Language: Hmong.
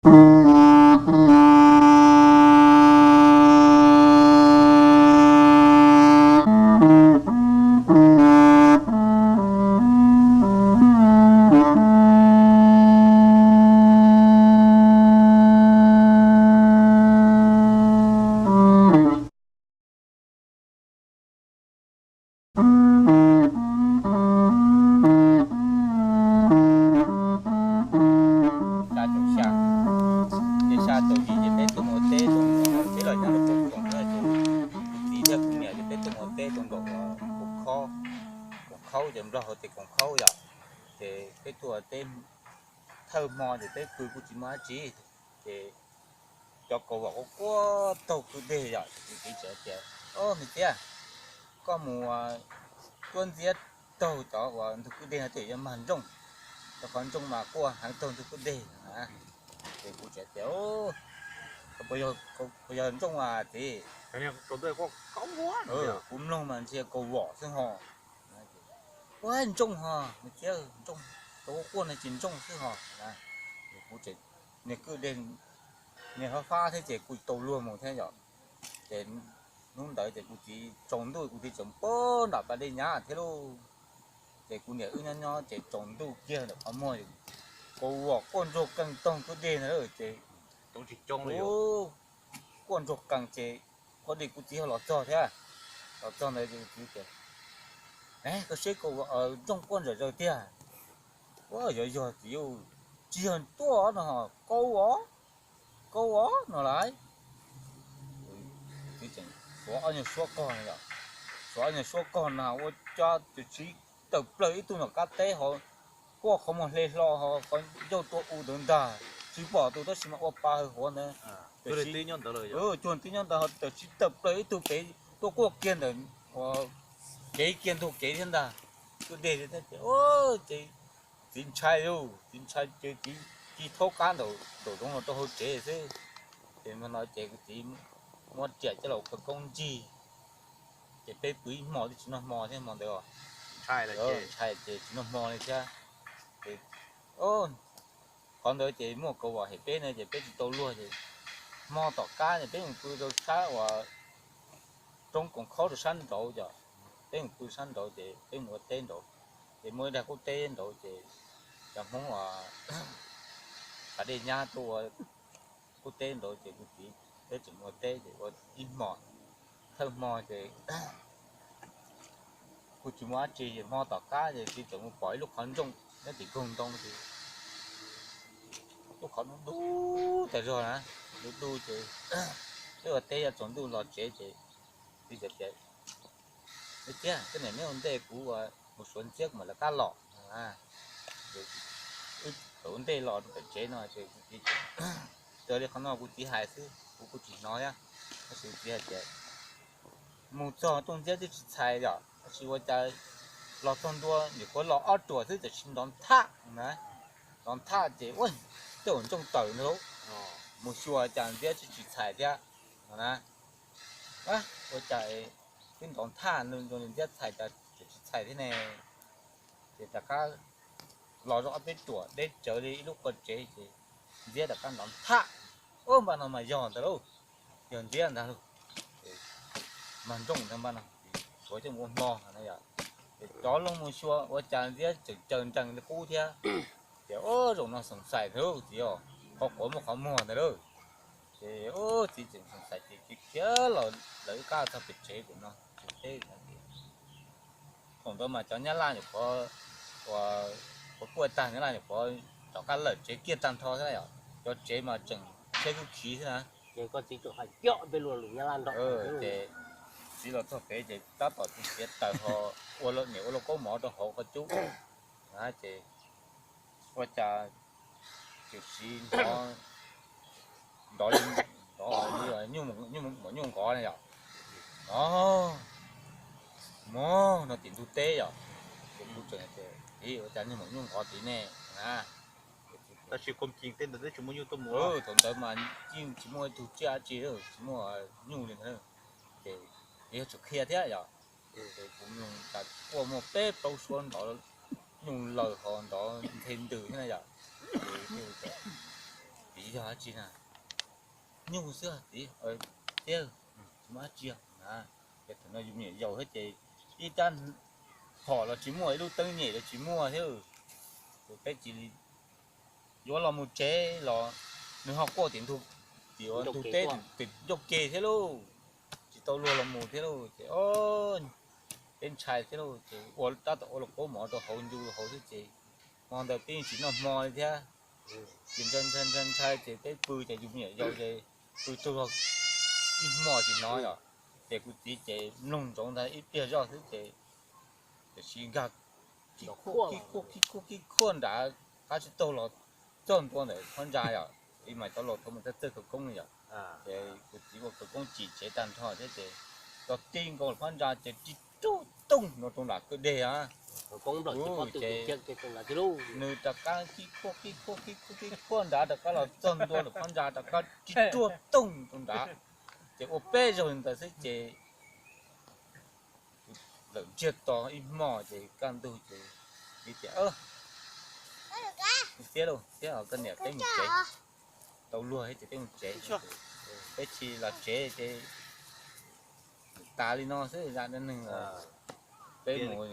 Xya caum xya, ces xya caum yim ces peb tuaj mus ua teb rau, peb los nyob rau Pov Koom na, ces kuv txiv thiab kuv niam ces peb tuaj mus ua teb rau nraum Koom Khaub, Koom Khaub ces Nplog hu tias Koom Khaub yom. Ces peb tuaj ua teb thawj hmo ces peb pw kuj tsis muaj dab tsi, ces cov kaus vom quaj quaj taug kwj deg yom, ces kuv txiv txawm tias, Au, me txiv, koj mus cuab ntxiab taug cov uas ntug kwj deg no tej zaum yuav mag nrooj, rau qhov nrooj mas quaj heev taug ntug kwj deg. Ces kuv txawm tias, Puas yog nrooj a txiv? Kuv mloog mas ntshe kaus vom xwb ho. Ua nrooj ho, me txiv, nrooj, tau quaj quaj no ces nrooj xwb ho. Kuv tseem, niag kwj deg niag fab fab thiab ces kuj tau luag mus thiab yom. Ces hnub ntawd ces kuv txiv tsaus ntuj kuv txiv tseem poob nram pas dej nyab thiab lauj. Ces kuv niam wb nyob nyob ces tsaus ntuj kiag ntawm qhov muag, kaus vom quaj ntsuag qees taug kwj deg ntawd ces quaj ntsuag qees ces qhov dej kuv txiv ho los txog thiab. Los txog ntawd ces kuv txiv tias, Koj seb kaus vom, nrooj quaj ntsawm zaws tiag. Ua yog yog txiv, tsis yog tuaj no, kaus os, kaus os no lauj. Txiv tseem xuav ob nyuag suab kog no yom, xuav ob nyuag suab kog no ua cas tus txiv tawm plaws ib tug nram qab teb ho quaj qhov muag hle hlo ho qhov ncauj tua u ntawd ntag, tsis pom tus tab sis mas ua pa hawv huav ntawd. Cuag twb nyob ntawd ho tus txiv tawm plaws ib tug pem tuaj quaj kiag ntawm kev kiag ntug kev thiab ntag. Kwj deg ces txiv ntshai lauj, txiv ntshai ces txiv ci thaub qab nraum zoov los rau hauv tsev xwb. Ces no ces kuv txiv muab riam coj los ua khawv koob ncig. Ces peb pw ib hmo twb tsis noj hmo thiab hmo ntawd, ntshai ces tsis noj hmo li thiab. Qhov ntawd ces muaj kaus vom hem peb no ces peb tsis tau luag ces hmo tom qab ces peb mus pw rau sab uas roob Koom Khaub rau sab nraud yom. Peb mus pw sab nraud ces peb mus ua teb nraud, ces muaj ib daig qub teb nraud ces cov Hmoob uas pas dej nyab tuaj ua qub teb nraud ces kuv txiv peb tseem mus ua teb ces ua ib hmo, thawj hmo ces kuj tsis muaj dab tsi ces hmo tom qab ces txiv tseem mus pom ib lub qhov nrooj nyob tim koog ntoo ces lub qhov nrooj dub tas zog na, dub dub ces peb ua teb yuav tsaus ntuj los tsev ces txiv tias, Txiv, koj niam neb ua ntej kuv mus suav ntxiab kuv mam lawv qab los. Wb ua ntej los rau pem tsev no ces kuv txiv, raws li qhov no kuv txiv hais xwb kuv kuj tsis hnov thiab, tab sis kuv txiv hais tias mus txog rooj ntxiab twb tsis txhais yom, tab sis ua cas los txog ntua nyuam qhuav los ob ruam xwb tam sim nrov nthaj na, nrov nthaj ces ua tej uas ntsooj tawm ntag, mus xyuas cas ntxiab twb tsis txhais thiab no na. Ua cas twb nrov nthaj ntxiab txhais cas tsis txhais thiab ne? Ces rov qab los zog ob peb ruam deb tsawv li ib lub qhov tsev ces ntxiab rov qab nrov nthaj. Ub, npaj no mas yog ntag lauj, yog ntxiab ntag lauj. Mag nrooj ntag npaj no, tshuav coj mus ua hmo no yom. Ces rov loo mus xyuas ua cas ntxiab tseem caws nrees li qub thiab. Ces ub, zaum no xoom xais ntag lauj txiv os, qhov quav muaj qhov muag ntag lauj. Ces ub, txiv tseem xoom xais ces khiav los lawv qab txog pem tsev pem no tsev teb. Thaum ntawd mas cov nyab laj nyuam qhuav, uas quaj tag nyab laj nyuam qhuav rov qab lawm tsev kiag tag nrho thiab yom. Cov tsev mas tseem tsheb kub khiv thiab na. Ces txiv los txog pem ces tab tom txiav taws ho ua niam ua lauj kaub mov rau hauv qhov cub na. Ces ua cas txawm siv hnov nrov li, nrov li nyuj, nyuj, maum nyuj nqov na yom. Nov, mov no tim ntug teb yom. Ces kuv tseem tias, Ib, ua cas niag maum nyuj nqov tid ne? Na, tab sis kuv cim tej ntawd twb tsis muaj nyuj tuaj mus, thaum ntawd mas yeej tsis muaj ib tug tsiaj dab tsi, tsis muaj nyuj li ntawd. Ces yog tseem qhia thiab yom. Ces kuv mloog cas quaj muaj peb plaub suab nrov nyuj lawm ho nrov nthe ntws thiab na yom. Ces Yog dab tsi na? Nyuj xwb txiv. Tiag, tsis muaj dab tsi na. Ces thaum no yus me nyuam yaus thiab ces ib rab phom los tsis muaj, ib lub teeb nyem los tsis muaj thiab. Ces peb cia li yuav los mus tsev los nws ho quaj tim ntug, tim ntug teb, tim ncauj ke thiab lauj. Tsis tau luag los mus thiab lauj. Ces peb ntshai thiab lauj, ces ua tab tom ua lauj kaub mov rau hauv ncu hauv xwb ces hmo ntawd peb yeej tsis noj hmo li thiab. Ces ntshai ntshai ntshai ntshai ces peb pw ces yus me nyuam yaus ces pw tsaug zog ib hmo tsis hnov yom. Ces kuv txiv ces mloog ntsoov ntag ib pliag zoj xwb ces tiam sis nkag khib khuaj khib khuaj khib khuaj nrad, qab tsib taug los txog ntua ntawm phab ntsa yom. Ib mas cov laus thaum mus txawj khawv koob li yom. Ces kuv txiv ua khawv koob tsim tsev tag nrho thiab ces txog ti nkaus phab ntsa ces ris ruaj tooj no rau nram kwj deg a. Ces nws rov qab khib khuaj khib khuaj khib khuaj khib khuaj nrad rov qab los txog ntua ntawm phab ntsa rov qab ris ruaj tooj rau nrad. Ces ua peb zaug li ntawd xwb ces lawm ntsiag to ib hmo ces kaj ntug ces, tias, Xiab lauj, Xiab, koj niam peb mus tsev. Tau luag ces peb mus tsev. Peb tsis los tsev ces tas li no xwb zaj dab neeg. Peb mus